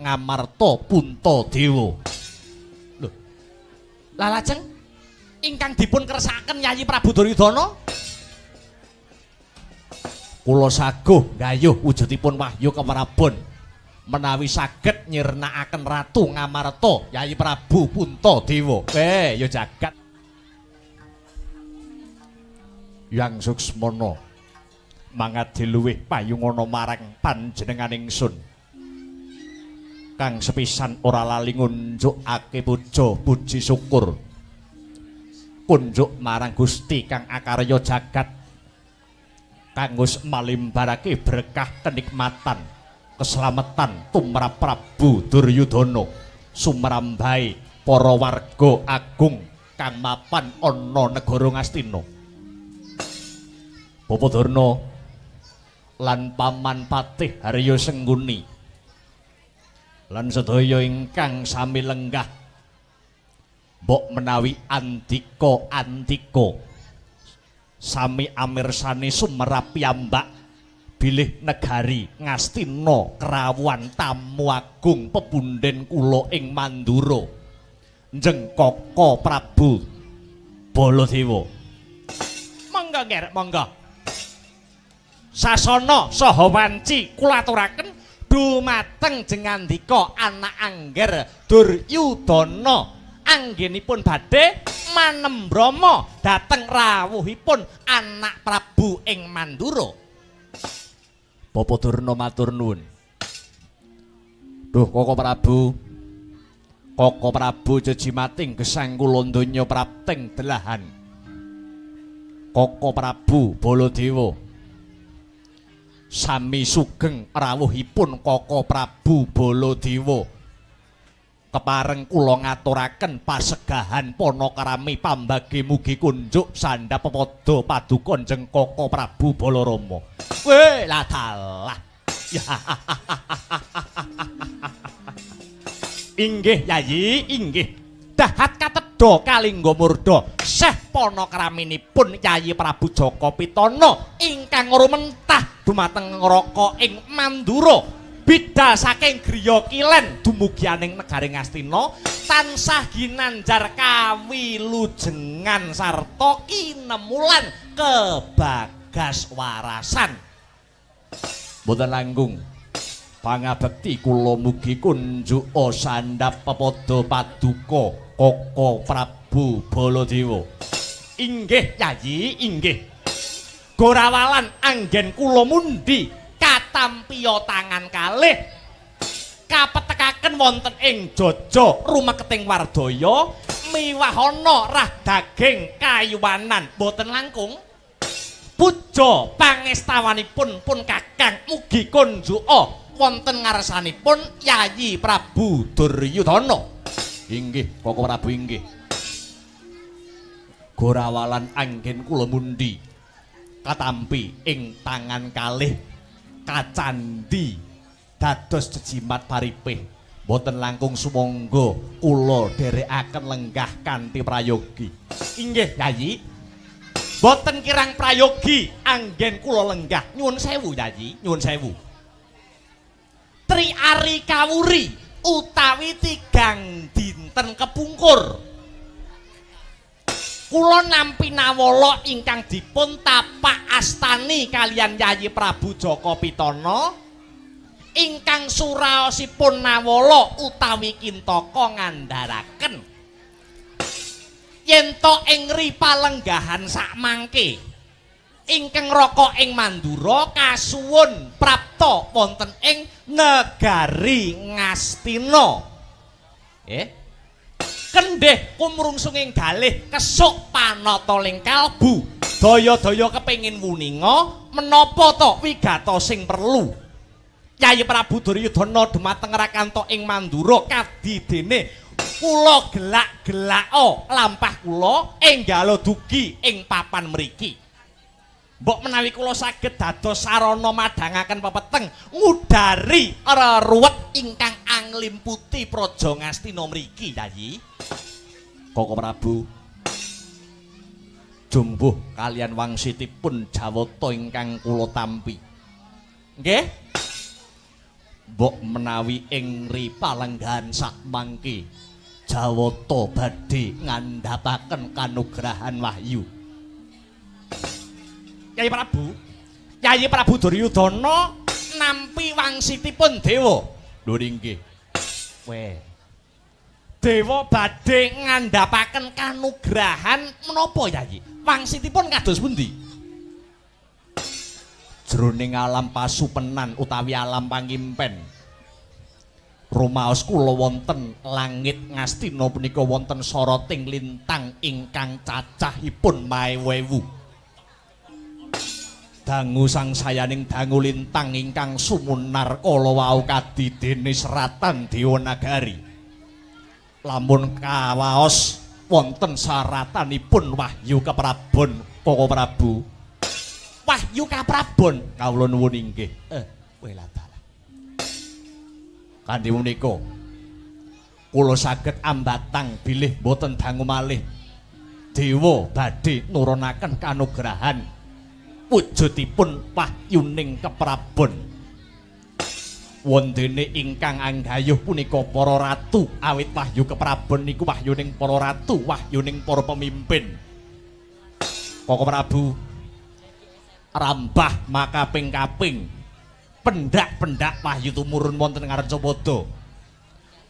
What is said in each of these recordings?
Ngamarta Puntadewa. Lho. Lah lajeng ingkang dipun kersakaken Yayi Prabu Duryudana, kula saguh gayuh wujudipun wahyu keprabon menawi saged nyirnakaken Ratu Ngamarta Yayi Prabu Puntadewa. Ya jagat. Yang Suksmana mangadi luwih payungana marang panjenengan ingsun. Kang sepisan ora lali ngunjukake puja puji syukur kunjuk marang Gusti kang akarya jagat, kang wis malimbarake berkah kenikmatan keselamatan tumrap Prabu Duryudana sumrambahe para warga agung kang mapan ana negara Ngastina. Bapa Durna lan Paman Patih Harya Sengkuni lan sedaya ingkang sami lenggah, mbok menawi andika-andika sami amirsani sumerap piyambak bilih negari Ngastina kerawuhan tamu agung pepunden kula ing Mandura Njeng Kaka Prabu Baladewa. Monggo ngerek, monggo. Sasana saha wanci kula aturaken dumateng jengandika anak angger Duryudana anggenipun badhe manembrama dhateng rawuhipun anak Prabu ing Mandura. Bapa Durna matur nuwun. Duh Kaka Prabu, Kaka Prabu jejimating gesang kula donya prapting delahan. Kaka Prabu Baladewa sami sugeng rawuhipun Kaka Prabu Baladewa. Kepareng kula ngaturaken pasegahan panakrami pambagi mugi kunjuk sandhap pepada paduka Njeng Kaka Prabu Balarama. Weh lah dalah. Inggih Yayi, inggih. Dahat katedha kalingga murda seh panakraminipun Yayi Prabu Jaka Pitana ingkang rumentah dumateng ngraka ing Mandura. Bidal saking griya kilen dumugianing negari Ngastina tansah ginanjar kawilujengan sarta kinemulan kebagas warasan. Mboten langkung pangabekti kula mugi kunjuka sandhap pepada paduka Kaka Prabu Baladewa. Inggih Yayi, inggih. Gorawalan anggen kula mundi katampiya tangan kalih kapetekaken wonten ing jaja rumeketing wardaya miwahana rah daging kayuwanan. Boten langkung puja pangestawanipun pun kakang mugi kunjuka wonten ngarsanipun Yayi Prabu Duryudana. Inggih Kaka Prabu, inggih. Gorawalan anggen kula mundi katampi ing tangan kalih kacandhi dados jejimat paripih. Mboten langkung sumangga kula dherekaken lenggah kanthi prayogi. Inggih Yayi. Mboten kirang prayogi anggen kula lenggah. Nyuwun sewu Yayi, nyuwun sewu. Tri ari kawuri utawi tigang dinten kepungkur kula nampi nawala ingkang dipun tapak astani kaliyan Yayi Prabu Jaka Pitana ingkang suraosipun nawala utawi Kintaka ngandharaken yen to ing ripalenggahan sakmangke ingkang raka ing Mandura kasuwun prapta wonten ing negari Ngastina. Kendhih kumrungsunging galih kesuk panata ling kalbu daya-daya kepengin wuninga menapa to wigata sing perlu. Yayi Prabu Duryudana dumateng rakanta ing Mandura kadidene kula gelak-gelaka lampah kula enggala dugi ing papan mriki. Mbok menawi kula saged dados sarana madhangaken pepeteng ngudari reruwet ingkang anglimputi Praja Ngastina mriki Yayi. Kaka Prabu jumbuh kalian wangsitipun jawata ingkang kula tampi. Nggih. Mbok menawi ing ripalenggahan sakmangke Jawata badhe ngandhapaken kanugrahan wahyu. Kyai Prabu, Kyai Prabu Duryudana nampi wangsitipun dewa. Lho inggih. Weh. Dewa badhe ngandhapaken kanugrahan menapa Yai? Wangsitipun kados pundi? Jroning alam pasupenan utawi alam pangimpen. Rumaos kula wonten langit Ngastina punika wonten soroting lintang ingkang cacahipun maewu-ewu. Dangu sangsayaning dangu lintang ingkang sumunar kala wau kadidene seratan Dewanagari. Lamun kawaos wonten saratanipun wahyu keprabon Koko Prabu. Wahyu kaprabon kawula nuwun inggih. Weladalah. Kanthi menika kula saged ambatang bilih boten dangu malih dewa badhe nurunaken kanugrahan wujudipun wahyuning keprabon. Wondene ingkang anggayuh punika para ratu, awit wahyu keprabon niku wahyuning para ratu, wahyuning para pemimpin. Koko Prabu rambah makaping-kaping pendak-pendak wahyu tumurun wonten Ngarcapada.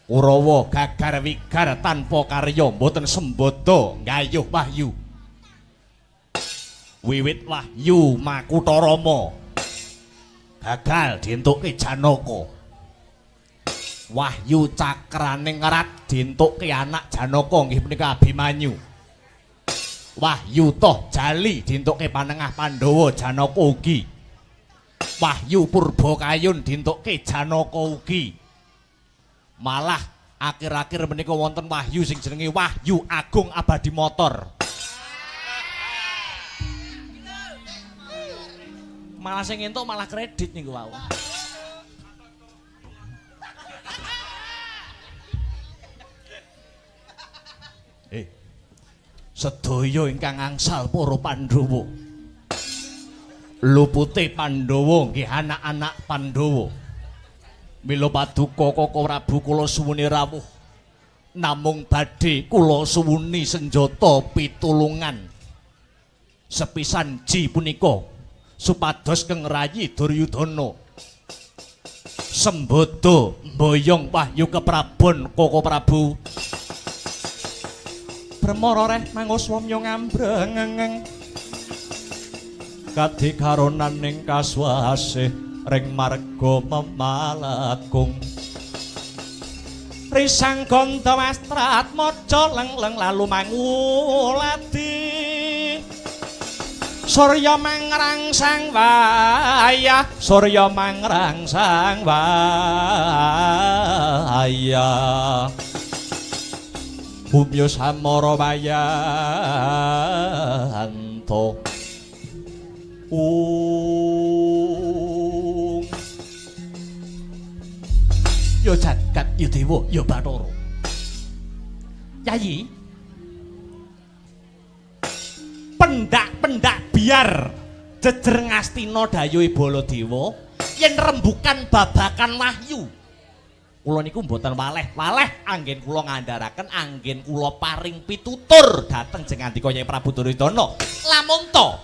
Kurawa gagar wigar tanpa karya mboten sembada nggayuh wahyu. Wiwit wahyu Makutha Rama gagal dientukke Janaka. Wahyu cakraning rat dientukke anak Janaka nggih punika Abimanyu. Wahyu Toh Jali dientukke panengah Pandhawa Janaka ugi. Wahyu Purbakayun dientukke Janaka ugi. Malah akhir-akhir menika wonten wahyu sing jenenge Wahyu Agung Abadi Motor. Malah sing entuk malah kredit niku wau. Sedaya ingkang angsal para Pandhawa. Lupute Pandhawa nggih anak-anak Pandhawa. Mila paduka Koko Prabu kula suwuni rawuh. Namung badhe kula suwuni senjata pitulungan. Sepisan ji punika supados Keng Rayi Duryudana sembada mboyong wahyu keprabon Koko Prabu. Bremara reh manguswamya ngambrengeng kadikaronaning kaswasih ring marga memalekung. Risang ganda wastratmaja leng-leng lalu manguladi. Surya mangrangsang wayah, surya mangrangsang wayah. Bumya samara wayanto. Ung. Ya jagat, ya dewa, ya bathara. Yayi, pendak-pendak biar jejer Ngastina dayuhe Baladewa yen rembukan babakan wahyu. Kula niku mboten waleh-waleh anggen kula ngandharaken, anggen kula paring pitutur dhateng jengandika Kyai Prabu Duryudana. Lamun to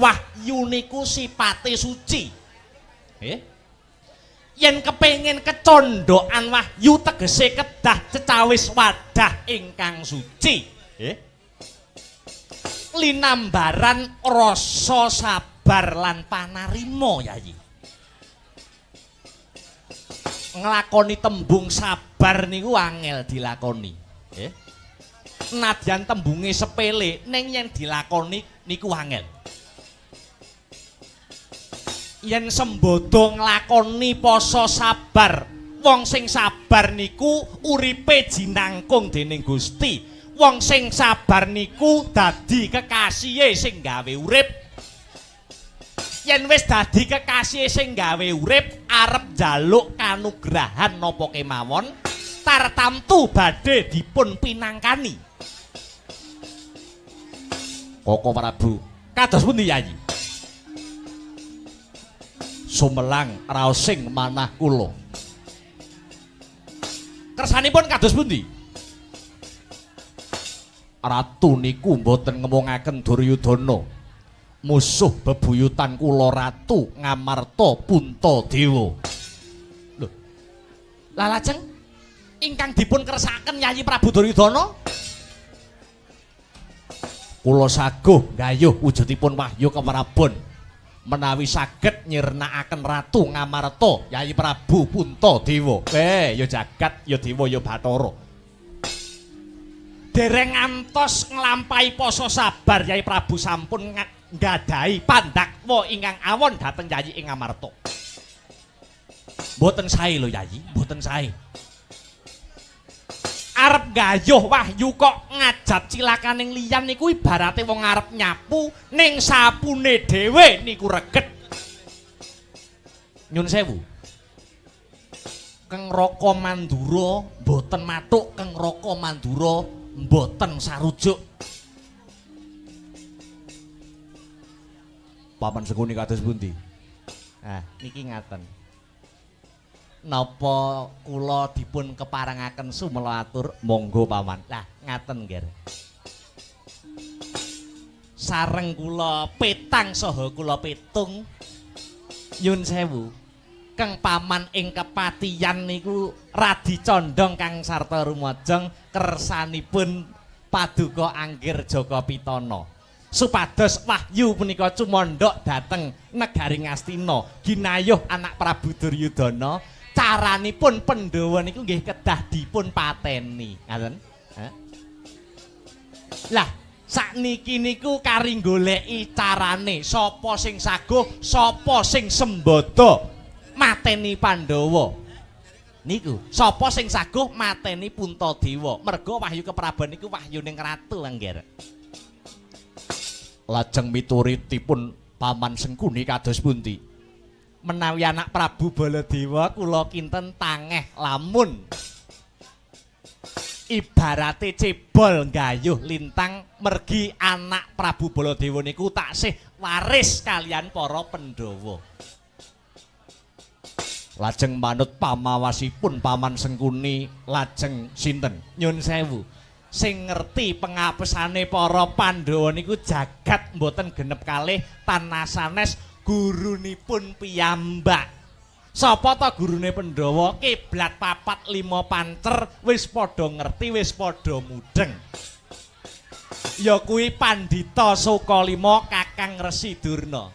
wahyu niku sipate suci. Yen kepengin kecondhokan wahyu tegese kedah cecawis wadah ingkang suci. Linambaran rasa sabar lan panarima Yayi. Nglakoni tembung sabar niku angel dilakoni. Nadyan tembunge sepele ning yen dilakoni niku angel. Yen sembada nglakoni poso sabar, wong sing sabar niku uripe jinangkung dening Gusti. Wong sing sabar niku dadi kekasihe sing gawe urip. Yen wis dadi kekasihe sing gawe urip, arep njaluk kanugrahan napa kemawon, tartamtu badhe dipun pinangkani. Koko Prabu, kados pundi Yayi? Sumelang raosing manah kula. Kersanipun kados pundi? Ratu niku mboten ngemungaken Duryudana. Musuh bebuyutan kula Ratu Ngamarta Puntadewa. Lho. Lah lajeng ingkang dipun kersakaken Yayi Prabu Duryudana? Kula saguh nggayuh wujudipun wahyu keprabon menawi saged nyirnakaken Ratu Ngamarta Yayi Prabu Puntadewa. Ya jagat, ya dewa, ya bathara. Dereng ngantos nglampahi poso sabar Yayi Prabu sampun nggadahi pandakwa ingkang awon dhateng Yayi ing Ngamarta. Mboten sae lho Yayi, mboten sae. Arep gayuh wahyu kok ngajab cilakaning liyan niku ibarate wong arep nyapu ning sapune dhewe niku reget. Nyun sewu. Keng Raka Mandura mboten mathuk, Keng Raka Mandura mboten sarujuk. Paman Sengkuni kados pundi? Ah, niki ngaten. Napa kula dipun keparengaken sumela atur? Monggo paman. Lah ngaten nggih. Sareng kula petang saha kula pitung. Nyun sewu. Keng paman ing kepatiyan niku radi condong kang sarta rumajeng kersanipun paduka Anggir Jaka Pitana. Supados wahyu punika cumandhak dhateng negari Ngastina ginayuh anak Prabu Duryudana. Caranipun Pandhawa niku nggih kedah dipun pateni. Ngaten? Lah, sakniki niku kari goleki carane sapa sing saguh, sapa sing sembada mateni Pandhawa. Niku, sapa sing saguh mateni Puntadewa. Merga wahyu kepraban niku wahyuning ratu, Anggir. Lajeng mituritipun Paman Sengkuni kados pundi? Menawi anak Prabu Baladewa kula kinten tangeh lamun ibarate cebol nggayuh lintang mergi anak Prabu Baladewa niku taksih waris kalian para Pandhawa. Lajeng manut pamawasipun Paman Sengkuni lajeng sinten? Nyun sewu. Sing ngerti pengapesane para Pandhawa niku jagat mboten genep kalih tanah sanes gurunipun piyambak. Sapa ta gurune Pandhawa? Kiblat 4 5 pancer wis padha ngerti, wis padha mudheng. Ya kuwi Pandhita Sukalima Kakang Resi Durna.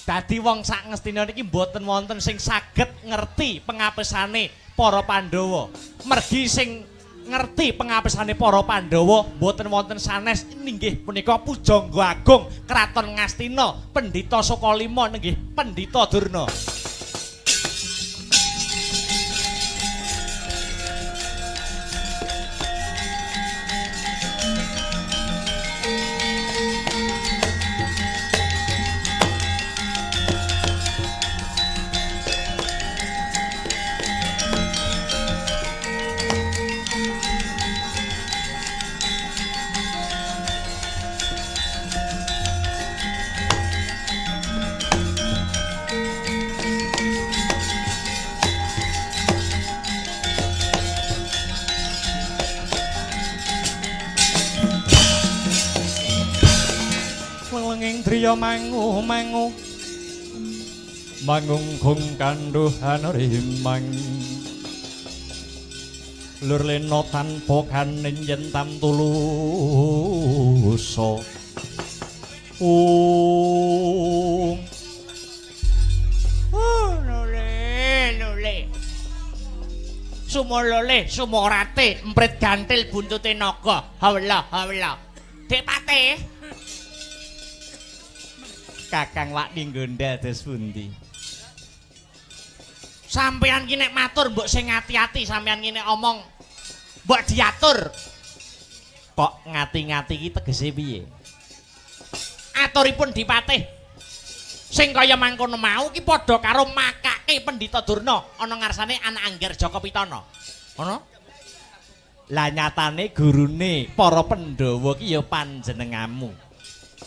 Dadi wong sak Ngastina niki mboten wonten sing saged ngerti pengapesane para Pandhawa. Mergi sing ngerti pengapesane para Pandhawa mboten wonten sanes inggih punika Pujangga Agung Kraton Ngastina Pandhita Sukalima nenggih Pandhita Durna. Driya mangu mangu mangungkung kandhuhan rimang lur lena tanpa kanin yen tamtulusa ung lole lole sumolole sumorate emprit gantil buntute naga hawla hawla Dek Patih. Kakang Wakni gondel dos pundi? Sampeyan ki nek matur mbok sing ati-ati, sampeyan ki nek omong mbok diatur. Kok ngati-ngati ki tegese piye? Aturipun Dipatih. Sing kaya mangkono mau ki padha karo makake Pandhita Durna ana ngarsane anak Angger Jaka Pitana. Ngono? Lah nyatane gurune para Pandhawa ki ya panjenenganmu.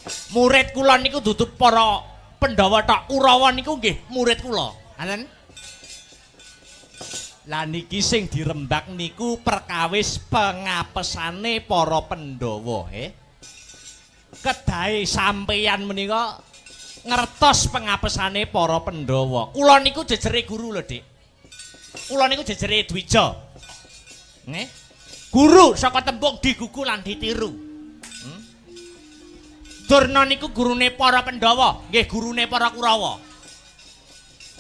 Murid kula niku dudu para Pandhawa tok, Kurawa niku nggih murid kula. Ngoten. Lah niki sing dirembak niku perkawis pengapesane para Pandhawa, Kedahe sampeyan menika ngertos pengapesane para Pandhawa. Kula niku jejere guru lho, Dik. Kula niku jejere Dwija. Nggih. Guru saka tembung digugu lan ditiru. Durna niku gurune para Pandhawa, nggih gurune para Kurawa.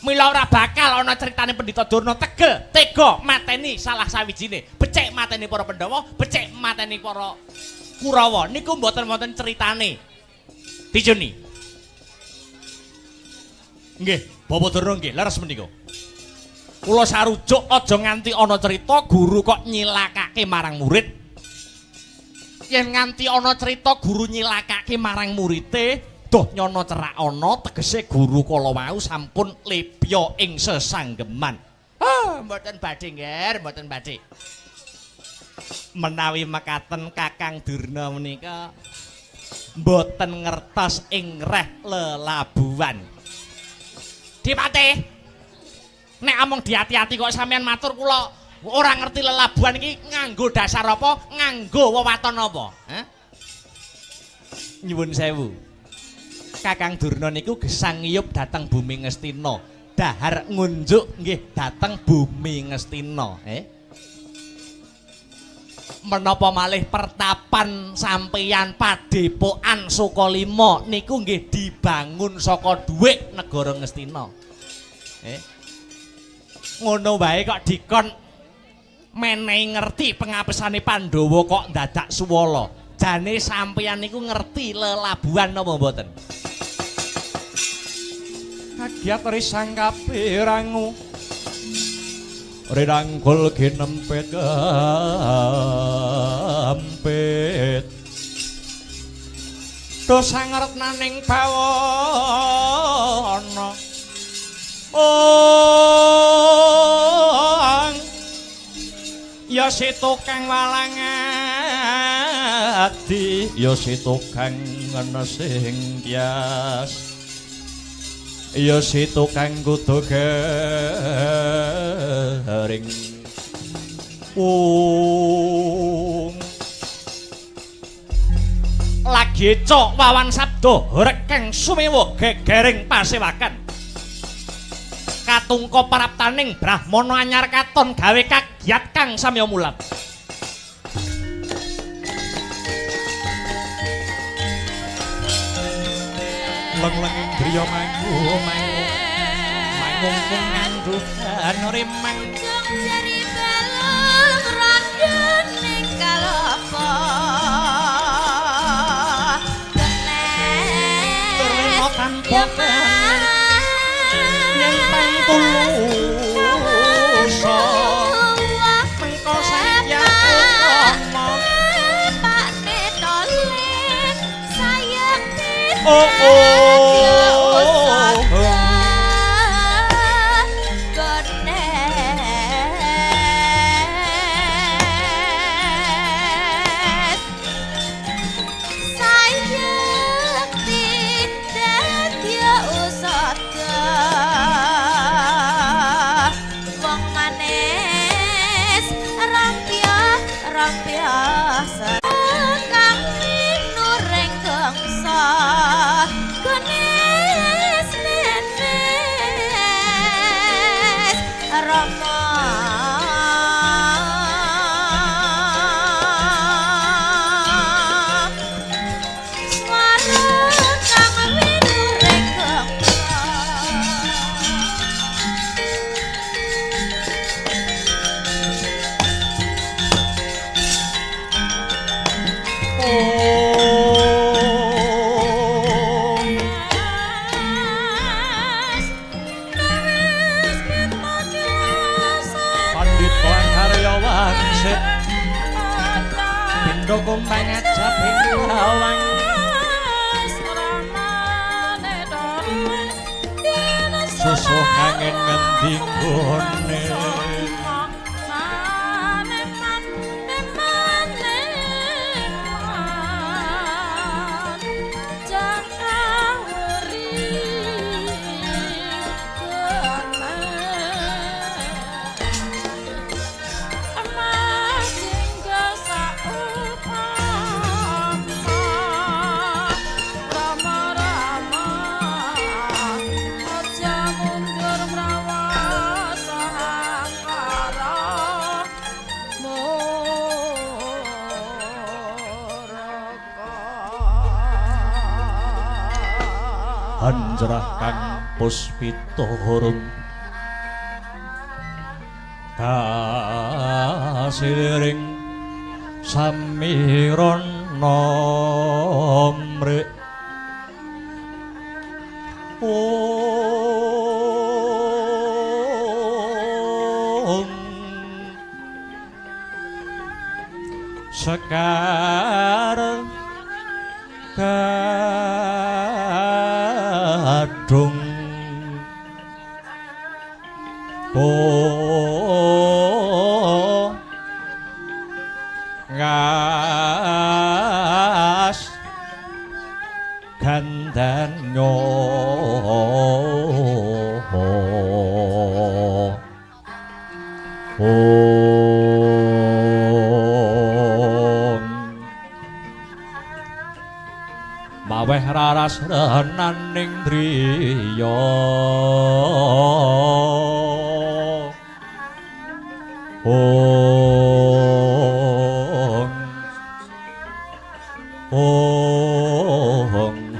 Mila ora bakal ana critane Pendhita Durna tegel tega mateni salah sawijine, becik mateni para Pandhawa, becik mateni para Kurawa. Niku mboten wonten critane. Dijuni. Nggih, Bapak Durna nggih, leres menika. Kula sarujuk aja nganti ana cerita guru kok nyilakake marang murid. Yen nganti ana cerita guru nyilakake marang murite, doh nyono cerak ana tegese guru kala wau sampun lebya ing sesanggeman. Ah, mboten badhe, Ngger, mboten badhe. Menawi mekaten Kakang Durna menika mboten ngertos ing reh lelabuhan. Dipate. Nek amung diati-ati kok sampean matur kula ora ngerti lelabuhan iki nganggo dasar apa, nganggo wewaton apa? Heh? Nyuwun sewu. Kakang Durna niku gesang ngiyup dhateng bumi Ngastina. Dahar ngunjuk nggih dhateng bumi Ngastina, Menapa malih pertapan sampeyan Padepokan Sukalima niku nggih dibangun saka dhuwit negara Ngastina. Ngono wae kok dikon menehi ngerti pengapesane Pandhawa kok ndadak suwala. Jane sampeyan niku ngerti lelabuhan napa mboten? Kagiat risang kapirangu rirangkul ginempit gampit dosa ngertnaning bawana ong ya si tukang walang adi ya si tukang ngenesing kias ya si tukang kudu garing ung. Lagi cok wawan sabdo rekeng sumewa gegering pasewakan katungka praptaning brahmana anyar katon gawe kagiat kang samya mulat. Leng-lenging griya mangu mangu mangung kung ngandhukan rimang jari balung randun ning kalapa turlena tanpa yen pantulusa mengko sayang rama pakne tolen sayang oh oh susuh angin ngendi nggone Hanjrah kang puspita rum kasiring samirana mrik om sekar kadung ngas gandanyo om maweh raras renaning driya om om om om.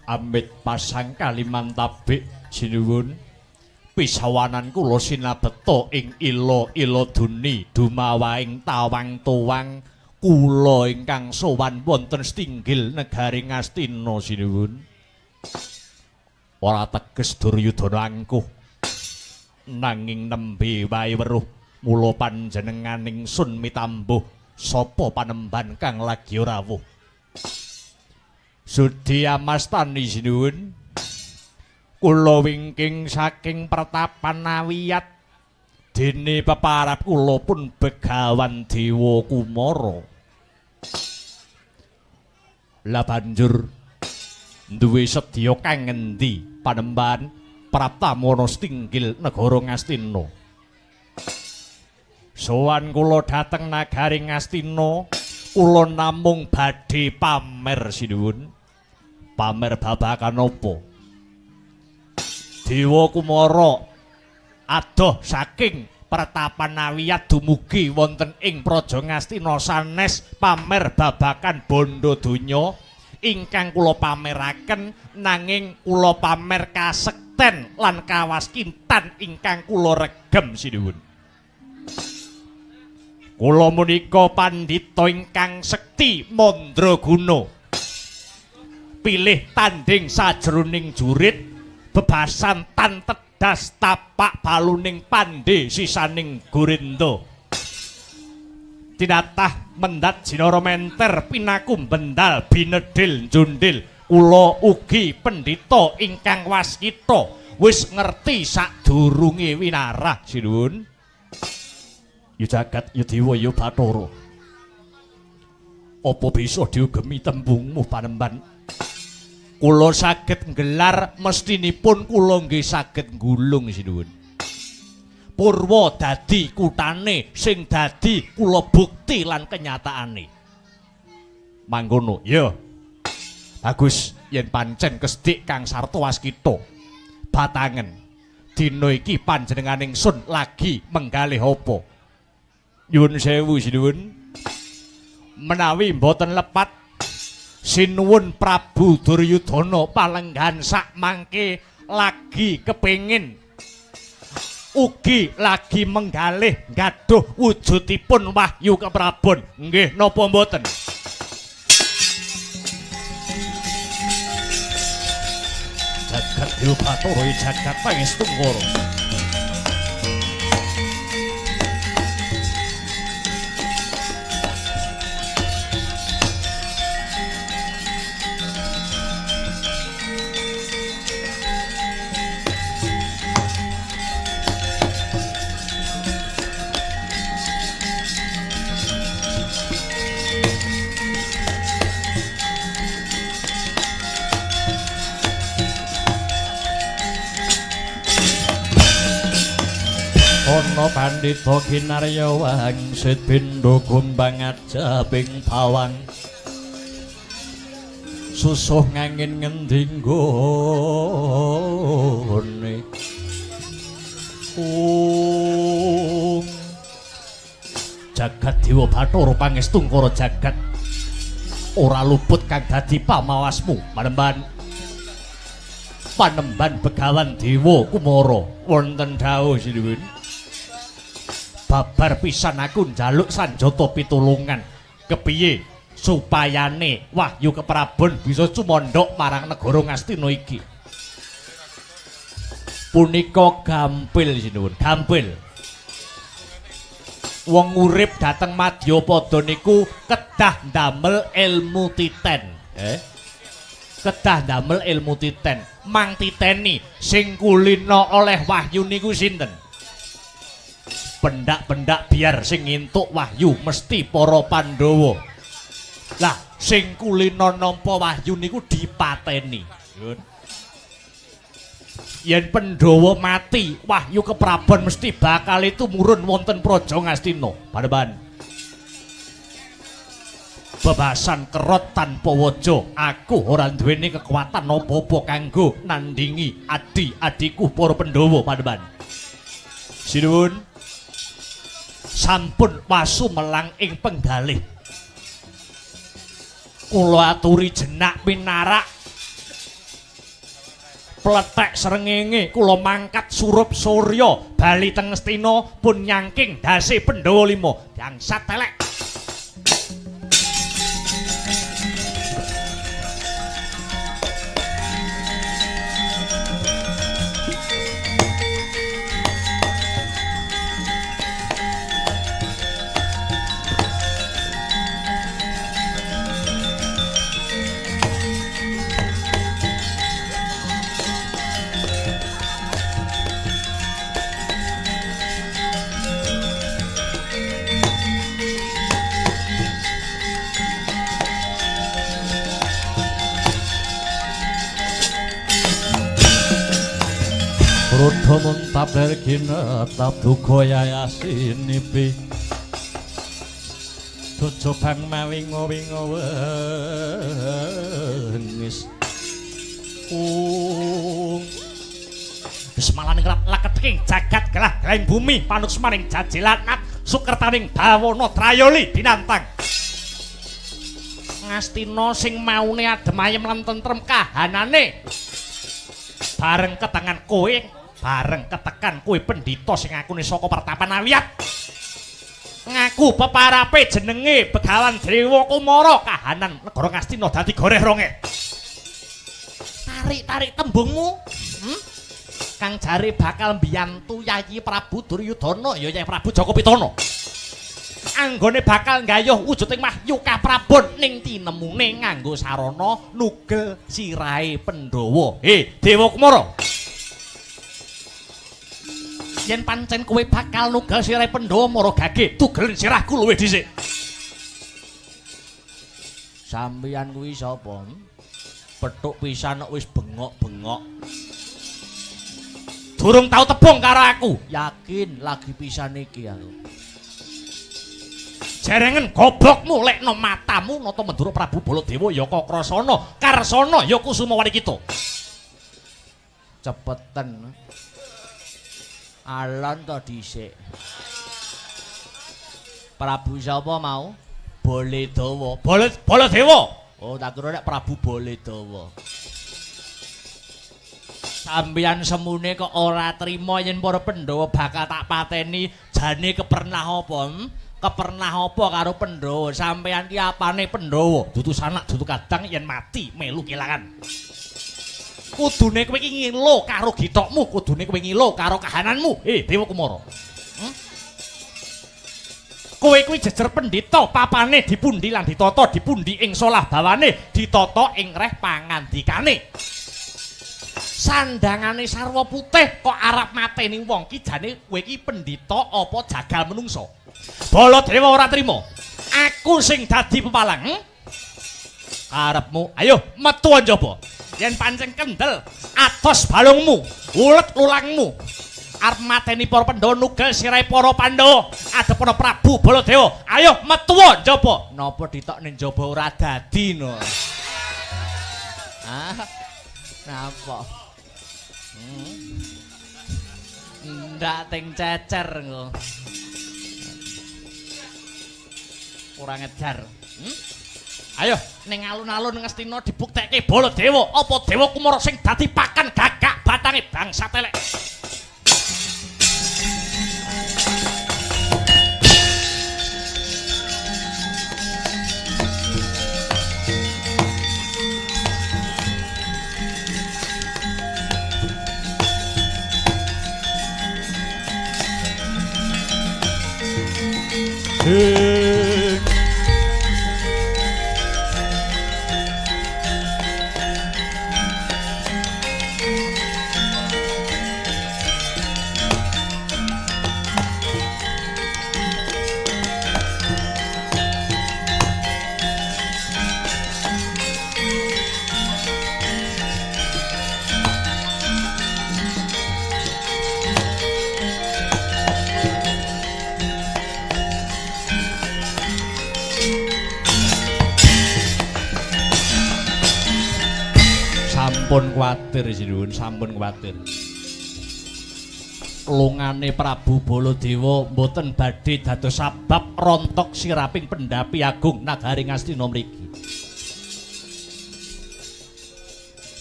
Amit pasang kalimantabik sinuwun pisawanan kula sinabeta ing ila-ila duni dumawaing tawang-tuwang kula ingkang sowan wonten setinggil negari Ngastina sinuwun. Ora teges Duryudana angkuh nanging nembe wae weruh mula panjenenganing sun mitambuh sapa panemban kang lagi rawuh. Sudi amastani sinuwun kula wingking saking pertapan Awiyat dene peparap kula pun Begawan Dewa Kumara. Lah banjur duwe sedya kang ngendi panemban praptamana setinggil negara Ngastina. Sowan kula dhateng nagari Ngastina kula namung badhe pamer sinuwun. Pamer babagan apa? Dewa Kumara adoh saking pertapan Awiyat dumugi wonten ing Praja Ngastina sanes pamer babagan bondo donya ingkang kula pameraken nanging kula pamer kasekten lan kawaskintan ingkang kula regem sinuwun. Kula menika pandhita ingkang sekti mandraguna. Pilih tanding sajroning jurit bebasan tan tedas tapak baluning pandhe sisaning Gorinda. Tinatah mendhat jinara menter pinaku bendal binedhil njundil. Kula ugi pendhita ingkang waskita wis ngerti sadurunge winarah sinuwun. Ya jagat ya dewa ya bathara. Apa bisa diugemi tembungmu panemban? Kula saged nggelar mestinipun kula nggih saged nggulung sinuwun. Purwa dadi kutane sing dadi kula bukti lan kenyataane. Mangkono ya. Bagus yen pancen kesdik Kang Sarta waskita. Batangen dina iki panjenenganing sun lagi menggalih apa? Nyuwun sewu sinuwun. Menawi mboten lepat sinuwun Prabu Duryudana palenggan sak mangke lagi kepengin ugi lagi menggalih gaduh wujudipun wahyu keprabon nggih napa mboten? Jagat Dewa Bathara jagat Pangestungkara. Karna pandhita kinarya wangsit bindha gombang ajabing bawang susuh ngangin ngendi nggone ung jagat dewa bathara pangestungkara jagat ora luput kang dadi pamawasmu panemban panemban Begawan Dewa Kumara wonten dawuh sinuwun. Babar pisan aku njaluk sanjata pitulungan kepiye supayane wahyu keprabon bisa cumandhak marang negara Ngastina iki. Punika gampil sinuwun, gampil. Wong urip dhateng madyapada niku kedah ndamel ilmu titen. Kedah ndamel ilmu titen. Mang titeni sing kulina oleh wahyu niku sinten? Pendak-pendak biar sing ngintuk wahyu mesti para Pandhawa. Lah sing kulina nampa wahyu niku dipateni. Yen Pandhawa mati, wahyu keprabon mesti bakal tumurun wonten Praja Ngastina. Panemban bebasan kerot tanpa waja, aku ora duweni kekuatan apa-apa kanggo nandingi adi-adiku para Pandhawa. Panemban sinuwun sampun wasu melang ing penggalih. Kula aturi jenak pinarak pletek srengenge, kula mangkat surup surya bali teng Ngastina pun nyangking dase Pandhawa lima. Bangsat telek. Rudha muntap ginetap duka yayasinipi jojobang mawinga-winga wengis. Ung Bismalaning laketing jagat gelah gelahing bumi panuksmaning jajilanat sukertaning bawana trayoli binantang. Ngastina sing maune adem ayem lan tentrem kahanane bareng ketangan kowe, bareng ketekan kowe pendhita sing ngakune saka pertapan awiyat. Ngaku peparape jenenge Begawan Dewa Kumara, kahanan negara Ngastina dadi goreh ronge. Tarik-tarik tembungmu, Kang jare bakal mbiyantu Yayi Prabu Duryudana, ya Yayi Prabu Jaka Pitana. Anggone bakal nggayuh wujuding wahyu kaprabon ning tinemune nganggo sarana nugel sirahe Pandhawa. He, Dewa Kumara. Yen pancen kowe bakal nugel sirahe Pandhawa mara gage tugelen sirahku luwih dhisik. Sampeyan kuwi sapa? Petuk pisan kok wis bengok-bengok. Durung tau tebung karo aku. Yakin lagi pisan iki aku. Jerengen goblokmu lekno matamu nata Mandura Prabu Baladewa ya Kakrasana, Karsana ya Kusuma Walikita. Cepeten. Alon to dhisik. Prabu sapa mau? Baladewa. Baladewa. Oh, tak kira nek Prabu Baladewa. Sampeyan semune kok ora trima yen para Pandhawa bakal tak pateni, jane kepernah apa? Kepernah apa karo Pandhawa? Sampeyan ki apane Pandhawa? Dudu sanak, dudu kadang yen mati melu kelangan. Kudune kowe iki ngilo karo githokmu, kudune kowe ngilo karo kahananmu. Dewa Kumara. Kowe kuwi jejer pendhita, papane dipundi lan ditata dipundi ing solah bawane, ditata ing reh pangandikane. Sandangane sarwa putih kok arep mateni wong ki jane kowe iki pendhita apa jagal menungso? Baladewa ora trima. Aku sing dadi pepalang. Karepmu, ayo metu njaba. Yen pancen kendel, atos balungmu, ulet lulangmu. arep mateni para Pandhawa nugel sirahe para Pandhawa. Adepana Prabu Baladewa. Ayo metuwa njaba. Napa ditokne njaba ora dadi no. Ah. Napa? Ndak ting cecer engko. Ora ngejar. Ayo ning alun-alun Ngastina dibuktekke Baladewa apa Dewa Kumara sing dadi pakan gagak batange bangsa telek. Sampun kuwatir sinuwun, sampun kuwatir. Lungane Prabu Baladewa mboten badhe dados sabab rontok siraping pendhapi agung nagari Ngastina mriki.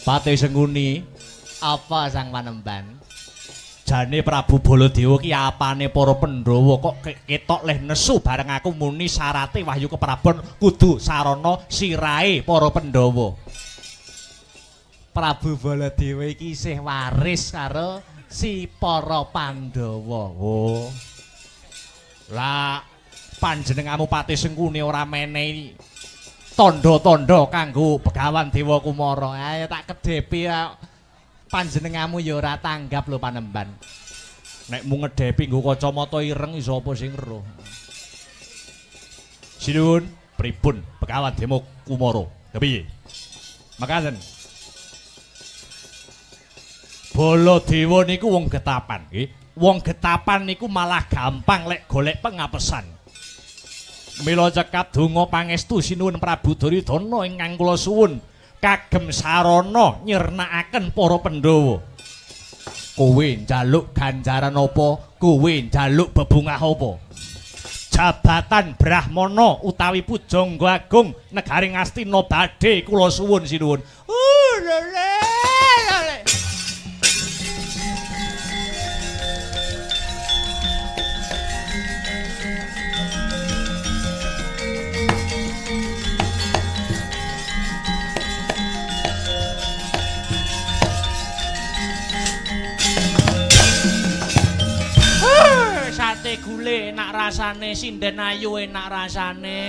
Patih Sengkuni, apa Sang Panemban? Jane Prabu Baladewa ki apane para Pandhawa kok ketok leh nesu bareng aku muni syarate wahyu keprabon kudu sarana sirahe para Pandhawa. Prabu Baladewa iki isih waris karo si para Pandhawa. Oh. Lah panjenenganmu Patih Sengkuni ora menehi tandha-tandha kanggo Begawan Dewa Kumara. Ayo tak kedhepi panjenenganmu ya ora tanggap lho Panemban. Nek mu ngedhepi nggo kacamata ireng iso apa sing roh. Sinuwun, pripun Begawan Dewa Kumara? Kepiye? Makaten. Baladewa niku wong getapan nggih. Wong getapan niku malah gampang lek golek pengapesan. Mila cekap donga pangestu sinuwun Prabu Duryudana ingkang kula suwun kagem sarana nyirnakaken para Pandhawa. Kowe njaluk ganjaran apa? Kowe njaluk bebungah apa? Jabatan Brahmana utawi Pujangga Agung negari Ngastina badhe kula suwun sinuwun. Sate gule enak rasane, sinden ayu enak rasane.